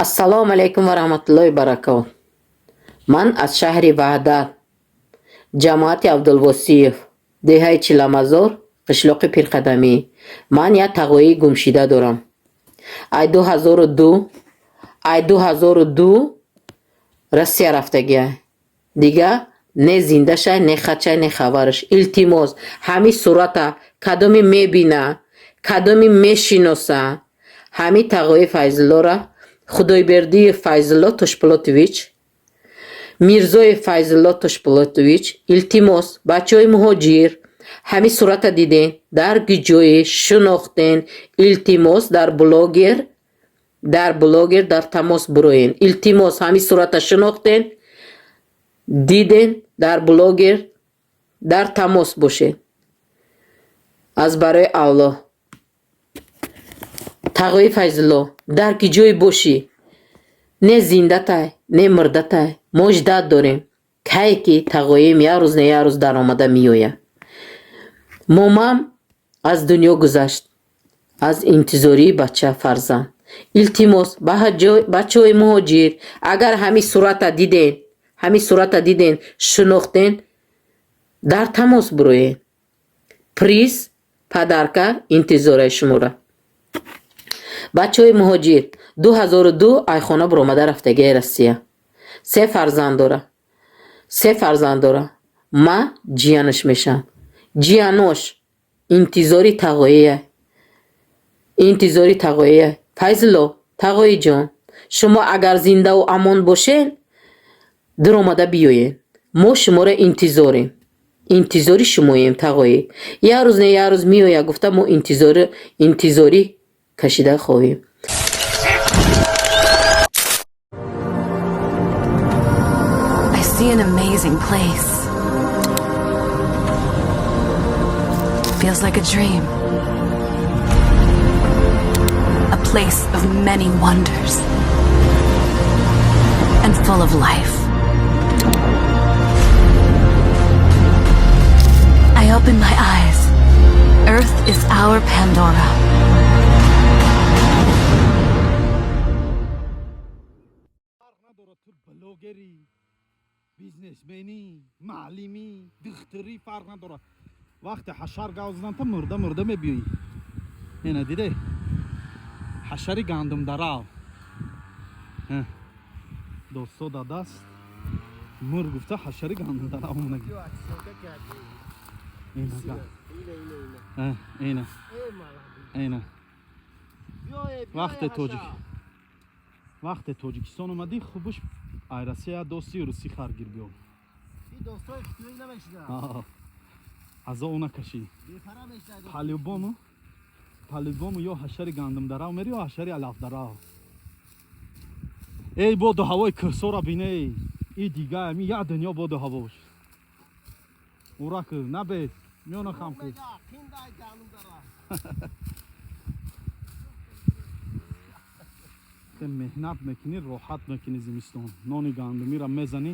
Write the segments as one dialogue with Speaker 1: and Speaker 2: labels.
Speaker 1: Ассалому алайкум ва раҳматуллоҳи баракот. Ман аз шаҳри Ваҳдат, ҷамоати Абдулвосиев, деҳаи Чиламазор, қишлоқи Пирқадамӣ. Ман як тағоии гумшида дорам. Ай 2002, ай 2002 Россия рафтагиай. Дига не зиндашай, не хатшай, не хабараш. Илтимос, ҳамин сурата кадоме мебина, кадоме мешиноса, ҳамин тағои Файзуллоро, Худойбердиев Файзулло Тошпулотович, Мирзоев Файзулло Тошпулотович, илтимос, бачаҳои муҳоҷир, ҳамин сурата диден, дар ҷое шинохтен, илтимос, дар блогер дар тамос бироен. Илтимос, ҳамин сурата шинохтен, диден, дар блогер дар тамос бошед. Аз барои Аллоҳ. Тағои Файзулло, дар ки ҷое бошӣ, не зиндатай, не мурдатай, мо ждать дорем. Кае ки тағоим як рӯз не як рӯз даромада меояд. Момам аз дунё гузашт аз интизории бача, фарзанд. Илтимос, бачаҳои муҳоҷир, агар ҳамин сурата диден, ҳамин сурата диден, шинохтен, дар тамос бироед. Приз, подарка интизораи шуморо. Бачаҳои муҳоҷир, 2002 ай хона биромада рафтагиай Россия. Се фарзанд дора. Се фарзанд дора. Ма ҷиянаш мешавам. Ҷиянош интизори тағоия. Интизори тағоия. Файзулло, тағоиҷон, шумо агар зиндаву амон бошед, дуромада биёед. Мо шуморо интизорем. Интизори шумоем, тағоӣ. Як рӯз не як рӯз меояд гуфта, мо интизорӣ кашида хоҳем.
Speaker 2: I see an amazing place. Feels like a dream. A place of many wonders. And full of life. I open my eyes. Earth is our Pandora.
Speaker 3: Фарқ надорад, ту блогерӣ, бизнесменӣ, маълимӣ, духтурӣ, фарқ надорад. Вақте ҳашар гав задан, та мурда мурда мебиёӣ. Ина диде, ҳашари гандумдарав досто да даст мур гуфта, ҳашари гандумдарав омадаги. Ина, ина. Вақте Тоҷикистон омадӣ, хубуш ай Россия дости русӣ харгир биё, азо накашӣ. По-любому, по-любому ё ҳашари гандумдарав мери, ё ҳашари алафдарав. Эй, боду ҳавои кӯҳсора биней, и дига ами як дунё боду ҳавош. Ура ку набед, миёна хам ку. Меҳнат мекунӣ, роҳат мекунӣ. Зимистон нони гандумиро мезанӣ,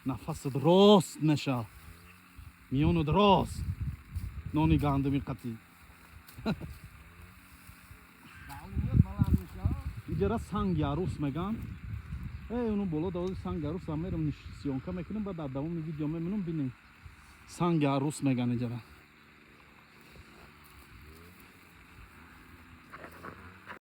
Speaker 3: нафасат рост мешавад, миёнат рост, нони гандуми қатӣ. Иҷара санги арӯс меган. Э, уну боло давози санги арӯс мерам, съёмка мекунем, баъд дар давоми видео меминам, бинем. Санги арӯс меган иҷара.